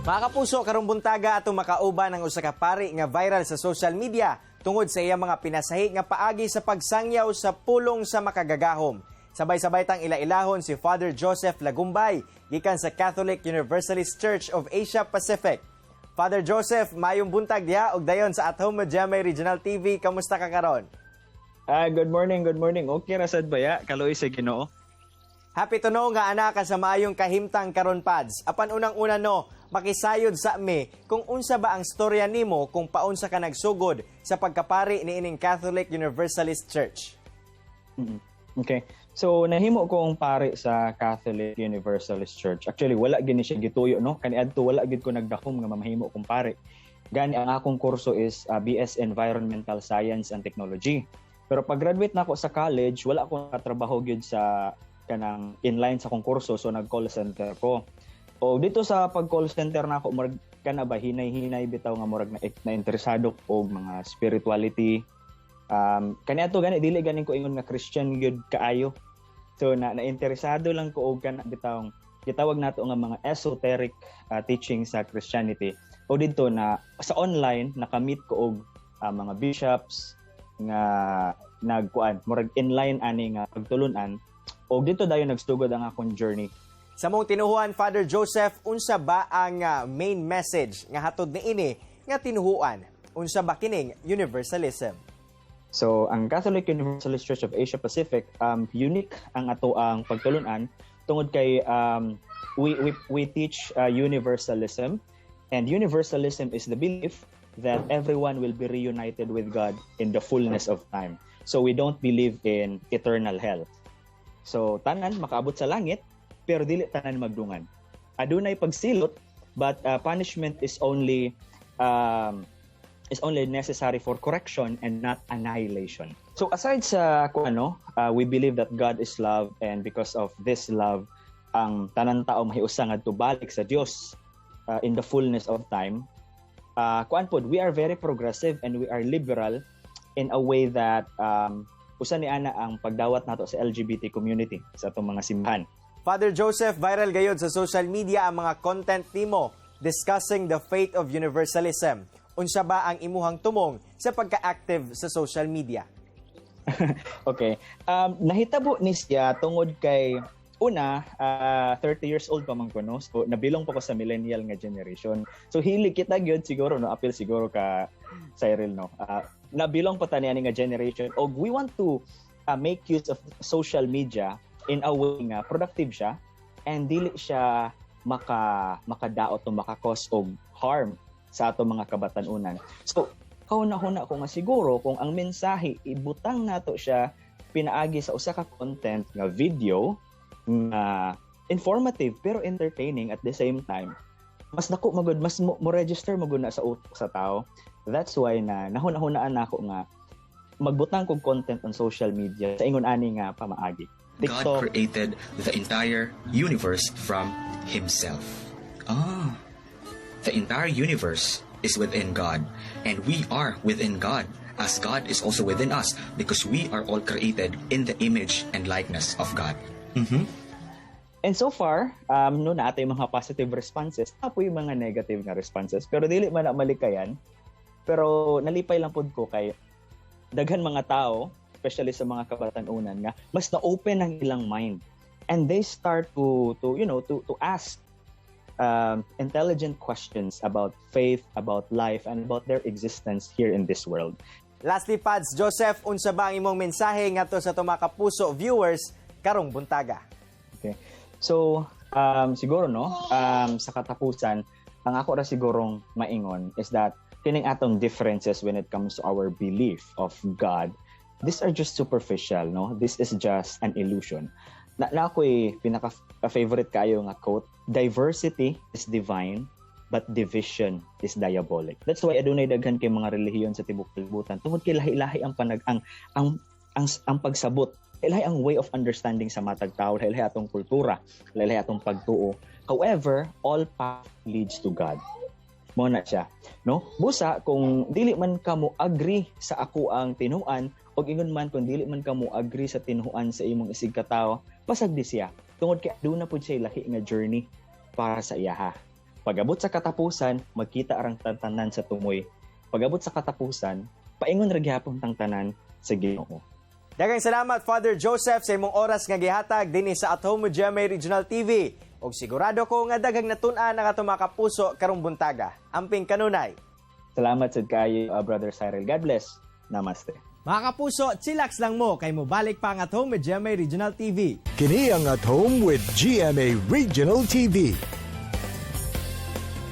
Mga kapuso, karong buntaga atong makauban ang usa ka pari nga viral sa social media tungod sa iyang mga pinasahi nga paagi sa pagsangyaw sa pulong sa makagagahom. Sabay-sabay tang ila-ilahon si Father Joseph Lagumbay gikan sa Catholic Universalist Church of Asia Pacific. Father Joseph, mayong buntag diha ug dayon sa At Home with GMA Regional TV. Kamusta ka karon? Ah, good morning, good morning. Okay ra sad baya, kaluoy sa Ginoo. Happy to know nga ana ka sa maayong kahimtang karon, Pads. Apan unang-una no, makisayod sa mi kung unsa ba ang storya nimo kung paunsa ka nagsugod sa pagkapari ni ining Catholic Universalist Church. Okay. So nahimo kong pare sa Catholic Universalist Church. Actually, wala gini siya gituyo, no. Kaniadto wala gid ko nagdahom nga mamahimo kong pare. Gani ang akong kurso is BS Environmental Science and Technology. Pero pag graduate na ako sa college, wala ko nakatrabaho gyud sa kanang inline sa akong kurso, so nag call center ko. O dito sa pag call center na ako, murag kana ba, hinay-hinay bitaw nga murag na interesado og mga spirituality. Kaniadto gani dili gani ko ingon nga Christian gyud kaayo. So na na-interesado lang ko og kana bitawng gitawag nato nga mga esoteric teaching sa Christianity. O didto na sa online nakamit ko og mga bishops nga nagkuan, murag inline ani nga pagtulunan, og dito dayon nagsugod ang akong journey. Sa mong tinuhuan, Father Joseph, unsa ba ang main message nga hatod niini nga tinuhuan? Unsa ba kining universalism? So, ang Catholic Universalist Church of Asia Pacific, unique ang ato ang pagtulunan tungod kay we teach universalism, and universalism is the belief that everyone will be reunited with God in the fullness of time. So, we don't believe in eternal hell. So, tanan makaabot sa langit, pero dili tanan magdungan. Adunay pagsilot, but punishment is only necessary for correction and not annihilation. So aside sa kung ano, we believe that God is love, and because of this love, ang tanan tao mahiusa ngadto balik sa Dios in the fullness of time. Kuan pod, we are very progressive and we are liberal in a way that usa ni ana ang pagdawat nato sa LGBT community sa atong mga simbahan. Father Joseph, viral gayod sa social media ang mga content nimo discussing the faith of universalism. Unsa ba ang imuhang tumong sa pagka-active sa social media? Okay. Nahitabo ni siya tungod kay una, 30 years old pa man ko, no. So nabilong pa ko sa millennial nga generation. So hilig kita gyud siguro, no, appeal siguro ka Cyril, no. Nabilong pa ta niya nga generation og we want to make use of social media in a way nga productive siya and dili siya makadaot o maka-cause og harm sa ato mga kabatanunan. So kahuna-huna ko nga siguro kung ang mensahe ibutang nato siya pinaagi sa usa ka content nga video nga informative pero entertaining at the same time, mas dako magud, mas mo register magud na sa utok sa tao. That's why na nahuna-hunaan nako nga magbutang kog content on social media sa ingon ani nga pamaagi. God TikTok. Created the entire universe from Himself. Ah. The entire universe is within God, and we are within God, as God is also within us, because we are all created in the image and likeness of God. And so far, no, naa tay mga positive responses, naa poy mga negative nga responses. Pero dili man na malikayan. Pero nalipay lang pud ko kay daghan mga tao, especially sa mga kabatanunan nga mas na-open ang ilang mind and they start to you know to ask intelligent questions about faith, about life, and about their existence here in this world. Lastly, Pads Joseph, unsa ba ang imong mensahe ngadto sa atong mga kapuso viewers karong buntaga? Okay. So, siguro, no, sa katapusan, ang ako ra sigurong maingon is that kining atong differences when it comes to our belief of God, these are just superficial, no? This is just an illusion. Na ako'y pinaka favorite kayo nga quote, "Diversity is divine, but division is diabolic." That's why adunay daghan kay mga relihiyon sa tibuok kalibutan tungod kay lahi-lahi ang panag ang pagsabot, lahi ang way of understanding sa matag tao, lahi atong kultura, lahi atong pagtuo. However, all path leads to God. Mo na siya, no? Busa kung dili man ka mo agree sa ako ang tinuan og ingon man kung dili man ka mo agree sa tinuan sa imong isig katawo, pasagdi siya. Tungod kay aduna pud siya lahi nga journey para sa iyaha. Pag-abot sa katapusan, magkita arang tanan sa tumoy. Pag-abot sa katapusan, paingon ra gihapon tang tanan sa Ginoo. Daghang salamat, Father Joseph, sa imong oras nga gihatag dinhi sa At Home with GMA Regional TV. Og sigurado ko nga daghang natun-an ang atong mga kapuso karong buntaga. Amping kanunay. Salamat sad kaayo, Brother Cyril. God bless. Namaste. Mga kapuso, chillax lang mo kay mobalik pa ang At Home with GMA Regional TV. Kini ang At Home with GMA Regional TV.